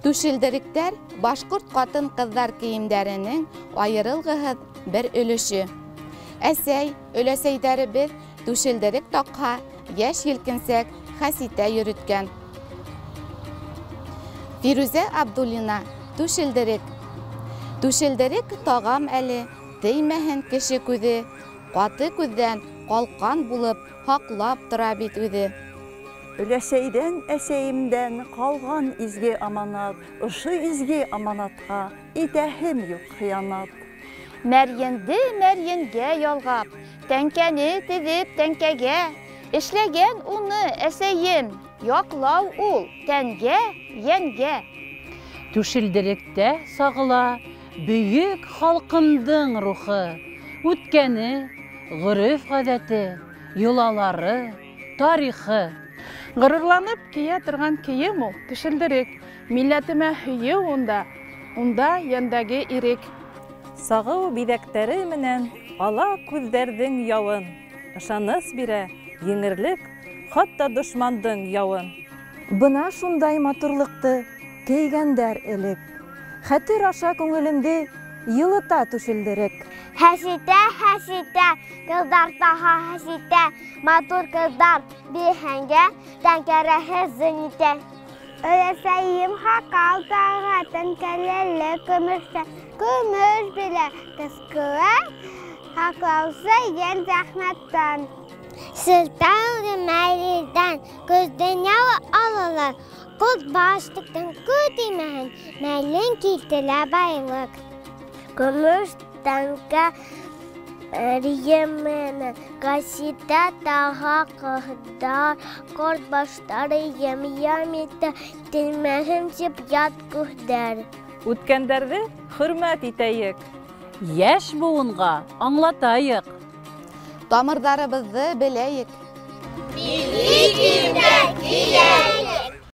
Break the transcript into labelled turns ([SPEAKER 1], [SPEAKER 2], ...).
[SPEAKER 1] Түшелдеректәр башҡорт ҡатын-ҡыҙҙар кейемдәренең айырылғыһыҙ бер өлөшө. Әсәй, өләсәйҙәребеҙ түшелдерек таҡһа, йәш елкенсәк хәситә йөрөткән. Фирүзә Абдуллина, түшелдерек. Түшелдерек тағам әле, теймәһен кеше күҙе, ҡаты күҙҙән ҡалҡан булып һаҡлап тора бит үҙе.
[SPEAKER 2] Өләсәйҙән, әсәйемдән ҡалған изге аманат, ошо изге аманатҡа итәһем юҡ хыянат.
[SPEAKER 3] Мәрйенде мәрйенгә ялғап, тәңкәне теҙеп тәңкәгә, эшләгән уны әсәйем, яҡлау ул тәнгә, йәнгә.
[SPEAKER 4] Түшелдеректә сағыла бөйөк халҡымдың рухы, үткәне, ғөрөф-ғәҙәте, йолалары, тарихы.
[SPEAKER 5] Ғорурланып кейә торған кейем ул түшелдерек, милләтемә һөйөү унда, унда йәндәге ирек.
[SPEAKER 6] Сағыу биҙәктәре менән ала күҙҙәрҙең яуын, ышаныс бирә еңерлек, хатта дошмандың яуын.
[SPEAKER 7] Бына шундай матурлыҡты кейгәндәр элек. Хәтер аша күңелемде йылыта түшелдерек.
[SPEAKER 8] Хәситә, хәситә, ҡыҙҙар таға хәситә, матур ҡыҙҙар биһәнгә, тәңкәрәһе зин итә.
[SPEAKER 9] Өләсәйем һаҡал таға, тәңкәләре көмөштә, көмөш белә ҡысҡыра, һаҡлаусы йән зәхмәттән.
[SPEAKER 8] Селтәү мәйелдән күҙҙең яуы алалар, ҡот баш тиктән күҙ теймәһен, мәлен килтерә байлыҡ.
[SPEAKER 9] Көмөш тәңкә менән хәситә таға ҡыҙҙар, ҡорт баштары ям-ям итә, теймәһен тип ят күҙҙәр.
[SPEAKER 6] Үткәндәрҙе хөрмәт итәйек.
[SPEAKER 4] Йәш быуынға аңлатайыҡ.
[SPEAKER 1] Тамырҙарыбыҙҙы беләйек.
[SPEAKER 8] Милли кейемдәр кейәйек.